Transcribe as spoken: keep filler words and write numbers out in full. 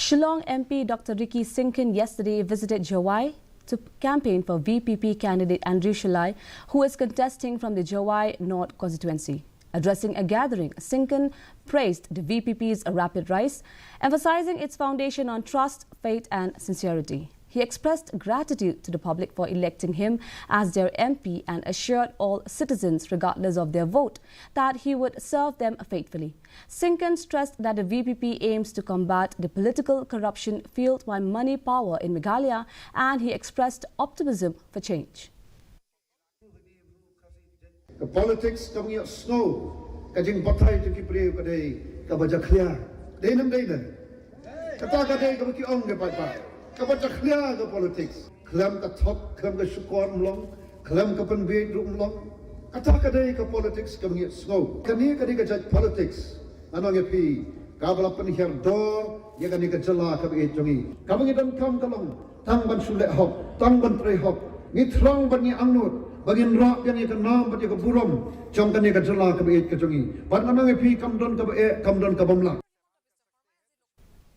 Shillong M P Doctor Ricky Syngkon yesterday visited Jowai to campaign for V P P candidate Andrew Shullai, who is contesting from the Jowai North constituency. Addressing a gathering, Syngkon praised the V P P's rapid rise, emphasizing its foundation on trust, faith, and sincerity. He expressed gratitude to the public for electing him as their M P and assured all citizens, regardless of their vote, that he would serve them faithfully. Syngkon stressed that the V P P aims to combat the political corruption fueled by money power in Meghalaya, and he expressed optimism for change. Ka politics kaba ngi ïohsngew ka jingbatai jong ki briew ka dei kaba jakhlia. Dei ne em dei ne? Kata ka dei kaba ki ong ki paidbah. Kaba jakhlia ka politics. Khlem ka thok, khlem ka shukor ym long, khlem ka pynbiej ruh ym long. Kata ka dei ka politics kaba ngi ïohsngew. Kane ka dei ka jait politics. Ngan ong ïa phi, kaba la pynhiar dor ïa kane ka jylla kaba ïeit jong ngi. Kaba ngi donkam ka long tang ban shu leh hok, tang ban trei hok. Ngi thrang bad ngi angnud ba ngin rah biang ïa ka nam bad ïa ka burom jong kane ka jylla kaba ïeit ka jong ngi. Bad ngan ong ïa phi, kam don kaba eh, kam don kaba mlak.